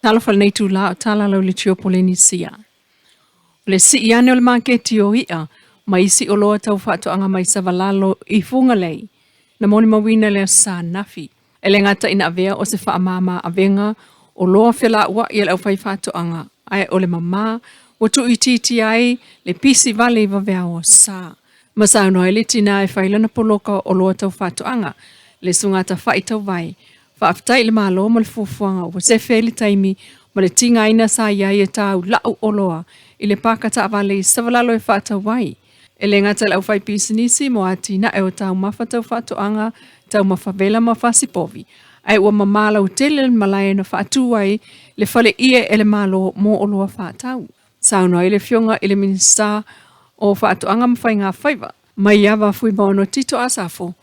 Talofa i lenei itulā o tala lau le tio Polenisia. O le sii ane o le maketi o iʻa ma isi oloa tau faatoaga mai Savalalo i Fugalei na molimauina le Aso Sa ananafi. E le gata ina avea o se faamama avega oloa felaua'i a le aufaifaatoaga, ae o le mamā ua tuuitiitia ai le pisi vale i vaveao o aso sa. Ma saunoa ai le tinā e fai lana poloka o oloa tau faatoaga, le Susuga Tafa'i Tauvae, Faafetai i le Malo mo le fuafuaga ua sefe ai le taimi ma le tigaina sa i ai e taula'u oloa i le paka taavale i Savalalo e faatau ai. E le gata i le aufaipisinisi mo atinae o taumafa tau faatoaga, taumafa vela ma fasipovi, ae ua mamā lautele le malae na faatu ai le fale ie e le Malo mo oloa faatau. Saunoa ai le Afioga i le Minisita o Faatoaga ma Faiga Faiva, Maiava Fuimaono Tito Asafo,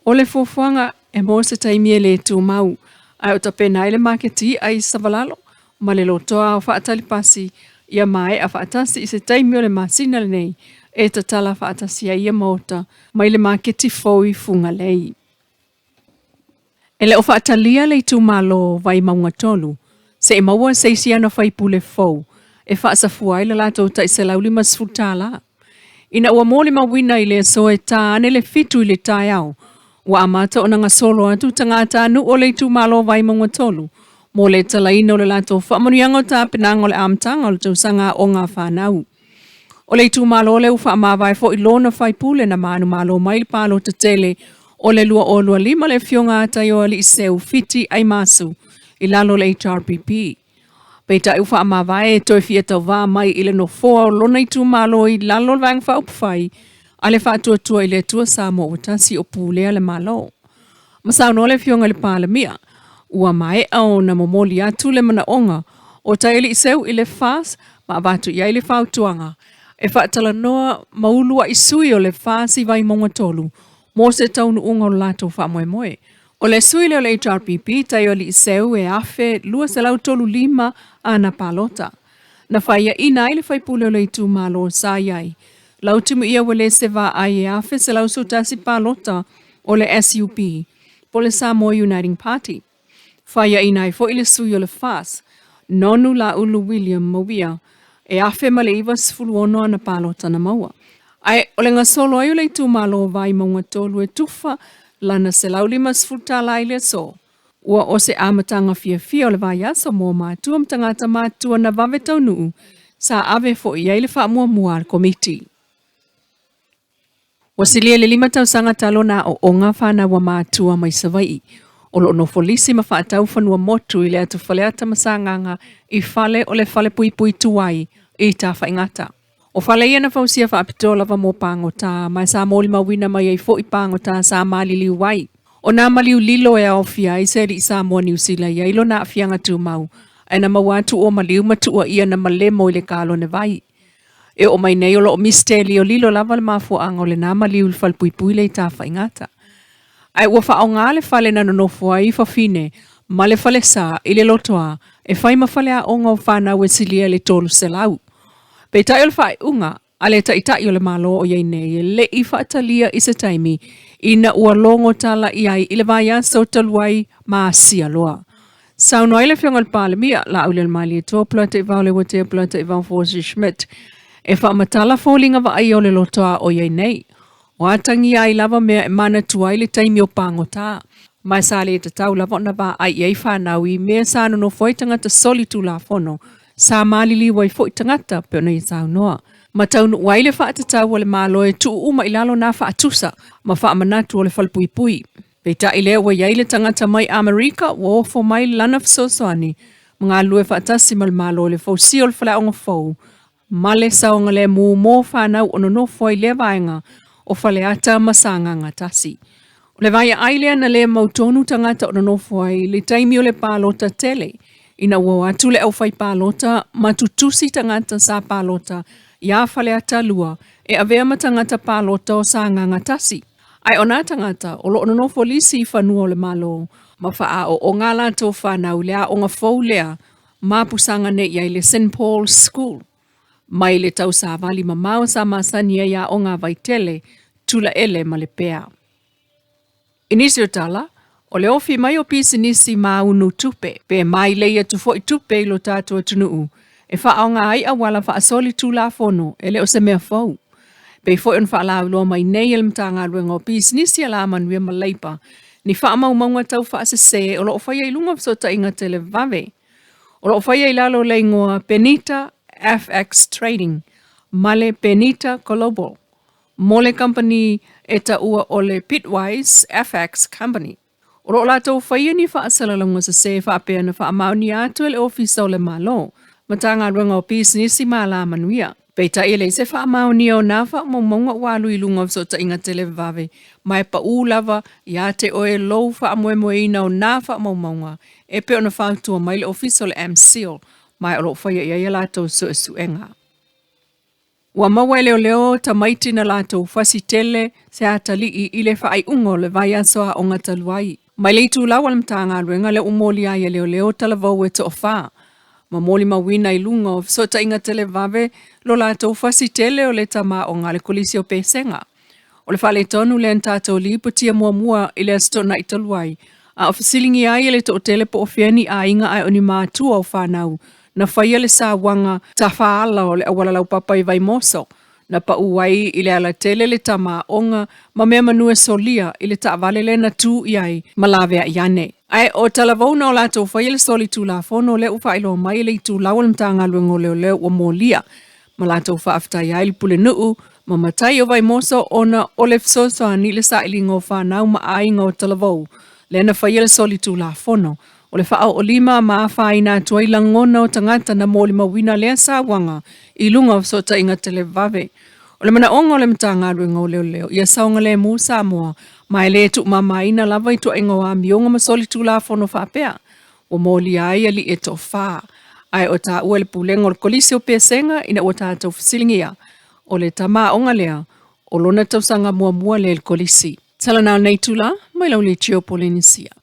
O le fuafuaga e mo se taimi e le tumau, ae o tapena ai le maketi iʻa i Savalalo ma le lotoa o faatali pasi ia maea faatasi i se taimi o le masina lenei e tatala faatasi ai ia maota mai le maketi fou i Fugalei. E le o faatalia le itumalo Vaimauga 3 se i maua se isi ana faipule fou e faasafua ai le latou tai $150. Ina ua molimauina i le aso e ta ane le 7 i le taeao, ua amata ona gasolo atu tagatanuu o le itumalo Vaimauga 3 mo le talaina o le latou faamanuiaga o tapenaga o le amataga o le tausaga aoga a fanau. O le itumalo lea ua faamavae foi lona faipule na manumalo mai le palota tele o le 2025 le Afioga a Taioalii Seu Fiti Aimasu i lalo o le HRPP. Peitai ua faamavae e toe fia tauvā mai i le nofoa o lona itumalo i lalo o le Vaega Faaupufai a le Faatuatua i le Atua Samoa ua Tasi o Pulea le Malo. Ma saunoa le Afioga i le Palemia, ua maea ona momoli atu le manaoga o Taialii Seu i le FAS ma avatu i ai le fautuaga e faatalanoa ma uluai sui o le FAS i Vaimauga 3 mo se taunuuga o le latou faamoemoe. O le sui lea o le HRPP, Taioalii Seu e 1,235 ana palota. Na faiaina ai le faipule o le itumalo sa i ai, Lautimuia Uelese Vaai e 1,111 palota o le SUP, po o le Samoa Uniting Party. Faiaina ai foi le sui o le FAS, Nonu Laulu William Mawia, e 1,096 ana palota na maua. Ae o le gasolo ai o le itumalo o Vaimauga 3 e tufa lana $150 i le aso, ua o se amataga fiafia o le vaiaso mo matua ma tagata matutua na vave taunuu sa ave foi i ai le faamuamua a le Komiti. Ua silia le 5 tausaga talu ona aooga fanau a matua mai Savaii o lo o nofo lisi ma faatau fanua motu i le atu Faleata ma Sagaga i fale o le Falepuipui Tuai i Tafaigata. O fale ia na fausia faapitoa lava mo pagota, ma sa molimauina mai ai foi pagota sa maliliu ai. O nā maliu lilo e aofia ai se alii Samoa Niu Sila i ai lona aafiaga tumau, ae na maua atu o maliu ma tuuaia na malemo i le kalone vai. E oo mai nei o lo o misitelio lilo lava le mafuaaga o lenā maliu i le falepuipui lea i Tafaigata. Ae ua faaaoga le fale na nonofo ai fafine ma le falesa i le lotoa e fai ma faleaoga o fanau e silia i le 300. Peitai o le faaiuga a le Taitai o le Malo o i ai nei e le i faatalia i se taimi ina ua logo tala i ai i le vaiaso talu ai ma asia loa. Saunoa ai le Afioga i le Palemia, Laaulialemalietoa Polataivao Leuatea Polataivao Fosi Schmidt, e faamatala foliga vaaia o le lotoa o i ai nei. O atagia ai lava mea e manatua ai le taimi o pagota, ma sa le tatau lava ona vaai i ai fanau i mea sa nonofo ai tagata soli tulafono, sa maliliu ai foi tagata, pei ona ia saunoa. Ma taunuu ai le faatatau a le Malo e tuu uma i lalo nā faatusa ma faamanatu o le falepuipui. Peitai lea ua i ai le tagata mai Amerika ua ofo mai lana fesoasoani ma galulue faatasi ma le Malo i le fausia o le faleaoga fou ma le saogalemu mo fanau o nonofo ai lea vaega o Faleata ma Sagaga Tasi. O le vaiaai lea na le mautonu tagata o nonofo ai i le taimi o le palota tele ina ua o atu le aufaipalota ma tutusi tagata sa palota iā Faleata 2 e avea ma tagata palota o Sagaga Tasi. Ae o nā tagata o lo o nonofo lisi i fanua o le Malo ma faaoonga a latou fanau i le aoga fou lea ma pusaga nei i ai le Saint Paul's School. Mai le tausavali mamao sa masani ai aoga a Vaitele, Tulaele ma Lepea. I nisi o tala, O le ofi mai o pisinisi maunu tupe, pe mailei atu foi tupe i lo tatou atunuu e faaaoga ai auala faasolitulafono e le o se mea fou. Pei foi ona faalauiloa mai nei e le Matagaluega o Pisinisi Alamanuia ma Leipa ni faamaumauga tau faasese o lo o faia i luga o fesootaiga televave. O lo o faia i lalo o le igoa Penita FX Trading ma le Penita Global mo le kamupani e taua o le Bitwise FX Company. O lo o latou faia ni faasalalauga sese faapea na faamaonia atu e le Ofisa o le Malo, Matagaluega o Pisinisi ma Alamanuia. Peitai e leai se faamaonia o nā faamaumauga ua alu i luga o fesootaiga televave, ma e paʻū lava iā te oe lou faamoemoeina o nā faamaumauga e pei ona fautua mai le Ofisa o le MCIL, ma o lo o faia i ai a latou suesuega. Ua maua e leoleo tamaiti na latou fasi tele se atalii i le faaiuga o le vaiaso aoga talu ai. Mai le itulau a le Matagaluega lea ua molia ai e leoleo talavou e toafa, ma molimauina i luga o fesootaiga televave lo latou fasi tele o le tama aoga a le Kolisi o Pesega. O le faaletonu lea na tatou lipotia muamua i le Aso Toonai talu ai, a o fesiligia ai e le toatele po o fea ni aiga ae o ni matua o fanau na faia le sauaga tafaala o le auala laupapa i Vaimoso, na pau ai i le alatele le tama aoga ma mea manu e solia i le taavale lea na tu i ai ma laveai ane. Ae o talavou na o latou faia le solitulafono lea ua faailoa mai e le itulau o le Matagaluega o Leoleo ua molia ma latou faafetai ai le pulenuu ma matai o Vaimoso ona o le fesoasoani i le sailiga o fanau ma aiga o talavou lea na faia le solitulafono. O le faaoolima ma afaina atu ai lagona o tagata na molimauina lea sauaga i luga o fesootaiga televave. O le manaoga o le Matagaluega o Leoleo ia saogalemu Samoa, ma e le tuumamaina lava i tuaiga o amioga ma solitulafono faapea. Ua molia ai alii e toafa, ae o taua e le pulega o le Kolisi o Pesega ina ua tatou fesiligia o le tama aoga lea o lona tausaga muamua lea i le kolisi. Tala na o nei tula mai lau le Polenisia.